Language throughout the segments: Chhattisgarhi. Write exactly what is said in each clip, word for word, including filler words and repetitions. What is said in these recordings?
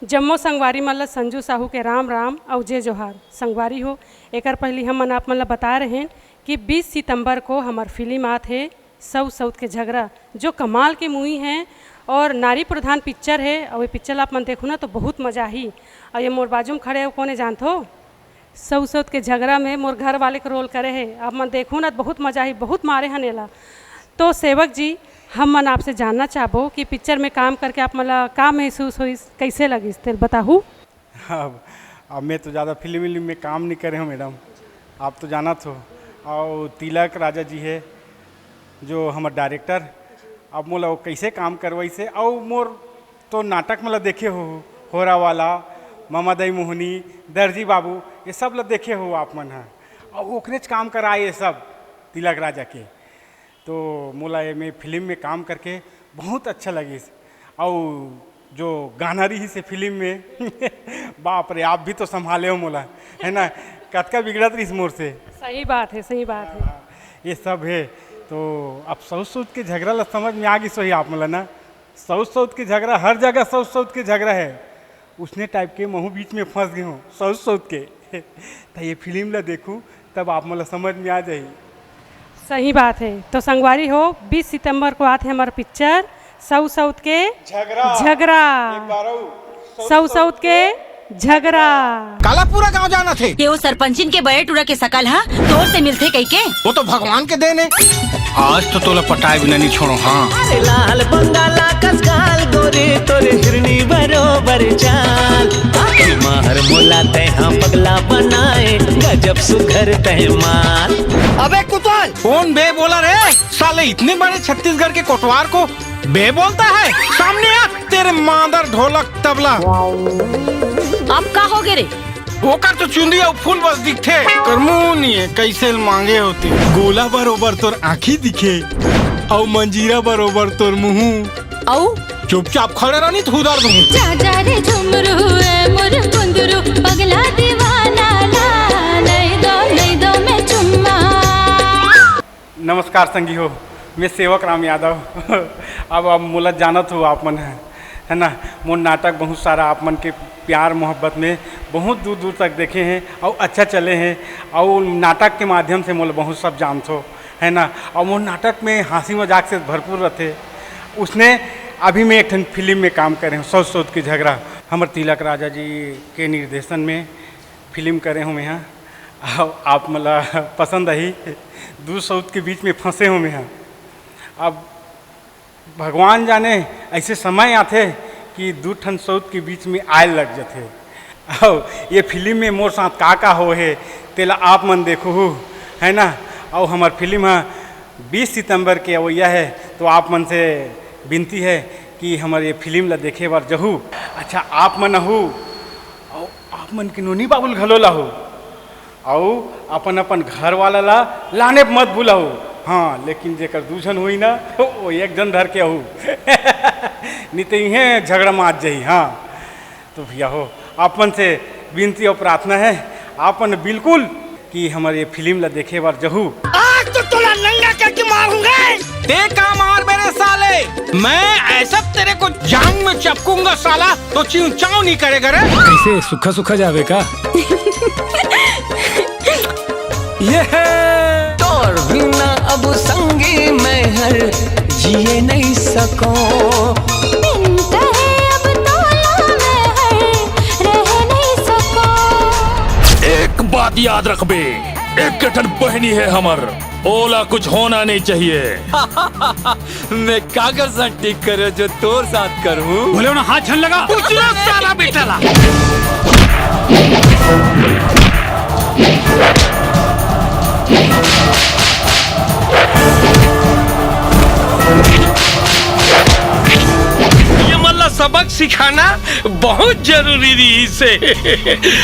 जम्मो संगवारी मन ल संजू साहू के राम राम अउ जय जोहार। संगवारी हो, एकर पहिली हमन आप मन ल बताए रहेन कि बीस सितंबर को हमर फिल्म आत हे सऊ सऊत के झगरा, जो कमाल के मूवी हे और नारी प्रधान पिक्चर हे। अउ ये पिक्चर ल आप मन देखो ना तो बहुत मजा आही। अउ ये मोर बाजू म खड़े हे, कोन हे जानथो? सऊ सऊत के झगरा में मोर घर वाले के रोल करे हे। आप मन देखो ना, बहुत मजा आही, बहुत मारे हन एला। तो सेवक जी, हम मन आपसे जानना चाहबो कि पिक्चर में काम करके आप मन ला का महसूस होइस, कैसे लगिस, तेल बताहू? अब, अब मैं तो ज़्यादा फिल्म विल्म में काम नहीं करे हूँ मैडम, आप तो जानत हो। और तिलक राजा जी है जो हमर डायरेक्टर, अब मोला वो कैसे काम करवाइस हे। और मोर तो नाटक में ला देखे हो, होरा वाला, ममा दाई मोहनी, दर्जी बाबू, ये सब ला देखे हो आप मन ह। और ओकरेच काम कराए ये सब तिलक राजा के। तो मोला एमे फिल्म में काम करके बहुत अच्छा लगिस। अउ जो गाना रहिस हे फिल्म में, बाप रे, आप भी तो संभाले हो मोला, है ना? कतका बिगड़त रहिस मोर से। सही बात है, सही बात है। ये सब है। तो अब सऊत सऊत के झगरा ला समझ में आ गिस होही आप मोला ना। सऊत सऊत के झगरा, हर जगह सऊत सऊत के झगरा है। उसने टाइप के महू बीच में फंस गए हूँ सऊत सऊत के। तो ये फिल्म ला देखू, तब आप मोला समझ में आ जाही। सही बात है। तो संगवारी हो, बीस सितंबर को आत हे हमर पिक्चर सऊ सऊत के झगरा। झगरा। एक बार अउ, सऊ सऊत के झगरा। काला पूरा गांव जानत हे। ये वो सरपंचिन के बड़े टूरा के सकल ह, तोर से मिलथे कहिके। वो तो भगवान के देन हे। आज तो तोला पटाए बिना नहीं छोड़ो, हाँ। अरे लाल बंगाला कस गाल गोरे, तोरे हिरनी बरोबर चाल। आखी माहर मोला तै हाँ पगला बनाए, गजब सुघर तै माल। अबे कुतवाल! कौन बे बोला रे? साले इतने बड़े छत्तीसगढ़ के कोटवार को बे बोलता है? सामने आ तेरे मादर ढोलक तबला। अब का हो गे रे? ओकर तो चुंदी अउ फूल बस दिखथे। कर मुंह नहीं है, कैसे मांगे होते। गोला बरोबर तोर आँखी दिखे, अउ मंजीरा बरोबर तोर मुंह। अउ? चुपचाप खड़े रह, नहीं तो उधर दूँ। जा जा रे झुमरू, ए मोर कुंदरू, पगला दीवाना ला, नहीं दो, नहीं दो मैं चुम्मा। नमस्कार संगी हो, मैं सेवक राम यादव। अब, अब मोला जानत हो आप मन है, है ना? मोर नाटक बहुत सारा आप मन के प्यार मोहब्बत में बहुत दूर दूर तक देखे हैं और अच्छा चले हैं, और नाटक के माध्यम से मोला बहुत सब जानत हो, है ना? और मोर नाटक में हंसी मजाक से भरपूर रहते। उसने अभी मैं एक ठन फिल्म में काम करे हूँ, सऊत सऊत के झगरा, हमर तिलक राजा जी के निर्देशन में फिल्म करे हूँ मैं यहाँ। अब आप मोला पसंद आही, दू सऊत के बीच में फंसे हूँ मैं यहाँ। अब भगवान जाने, ऐसे समय आथे कि दू ठन सऊत के बीच में आए लग जथे। और ये फिल्म में मोर साथ का का हो हे, तेला आप मन देखहू, है ना? और हमर फिल्म ह बीस सितंबर के अवैया है, तो आप मन से विनती है कि हमर ये फिल्म ला देखे बर जहू। अच्छा, आप मन आहू, और आप मन के नोनी बाबुल घलो लाहू। अउ अपन अपन घर वाला ला लाने मत भूलहू। हाँ, लेकिन जेकर दू झन होई ना, वो एक झन धर के आहू। नहीं तो इहें झगड़ा मात जाही। हाँ, तो भैया हो, आप मन से विनती और प्रार्थना है, आप मन बिल्कुल कि हमर ये फिल्म ला देखे बर जहू। आज तो तोला नंगा करके मारूंगा। ते का मार मेरे साले, मैं ऐसा तेरे को जांग में चपकूंगा साला, तो चिंव चाव नहीं करेगा रे। कैसे सूखा सूखा जावे का? ये है। तोर बिना अब संगी मैं हर जिए नहीं सको। बिन कहे अब तोला मैं हर रह नहीं सको। एक बात याद रखबे, एक ठन बहनी है हमर, ओला कुछ होना नहीं चाहिए। मैं काकर साथ ठीक करे जो तोर साथ करूं? बोले ना, हाथ झन लगा। उजला साला बेटा ला। ये मन ला सबक सिखाना बहुत जरूरी रहिस हे।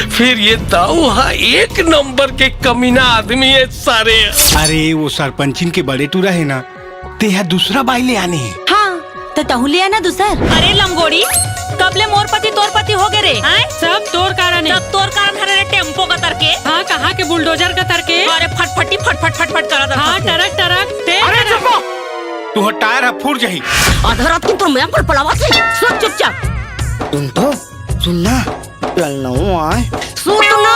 फिर ये दाऊ हा एक नंबर के कमीना आदमी है सारे। अरे वो सरपंचिन के बड़े टूरा है ना, तेहा दूसरा बाई ले आने हे। हाँ, त तहूँ ले आना दूसर। अरे लंगोड़ी, कब ले मोर पति तोर पति हो गे रे? हैं? सब तोर कारण हे। सब तोर कारण हरे रे, टेम्पो कतर के। हाँ, कहाँ के बुलडोजर कतर के। अरे फटफटी फटफट फटफट करत हाँ, फटफटी। टरक टरक, ते अरे टरक। चुप हो! तुहर टायर ह फूट जाही। आधा रात के तो मैं पर पलावा थे। सब चुपचाप। तुम तो सुन ना, ललनऊ आय। सुन तो ना।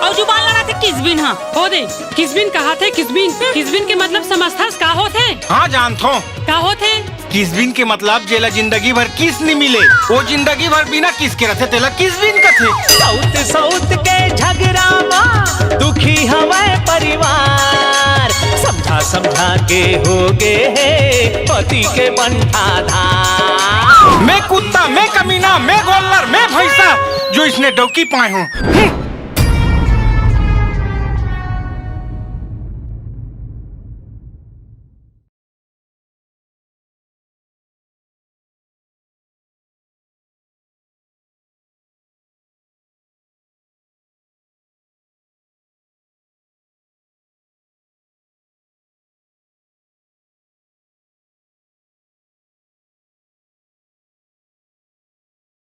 अउ जुबान लड़ाथे किसबिन हा। हो दे, किसबिन कहाथे किसबिन। किसबिन के मतलब समझथस का होथे? हाँ जानथो। का होथे? किसबिन के मतलब जेला जिंदगी भर किस नि मिले, वो जिंदगी भर बिना किस के रथे, तेला किसबिन कथे। सौत सौत के झगड़ा मा दुखी हवय परिवार, समझा समझा के हो गे हे पति के बंठा धार। मैं कुत्ता, मैं कमीना, मैं गोल्लर, मैं भैंसा, जो इसने डौकी पाए हूँ। हम्म।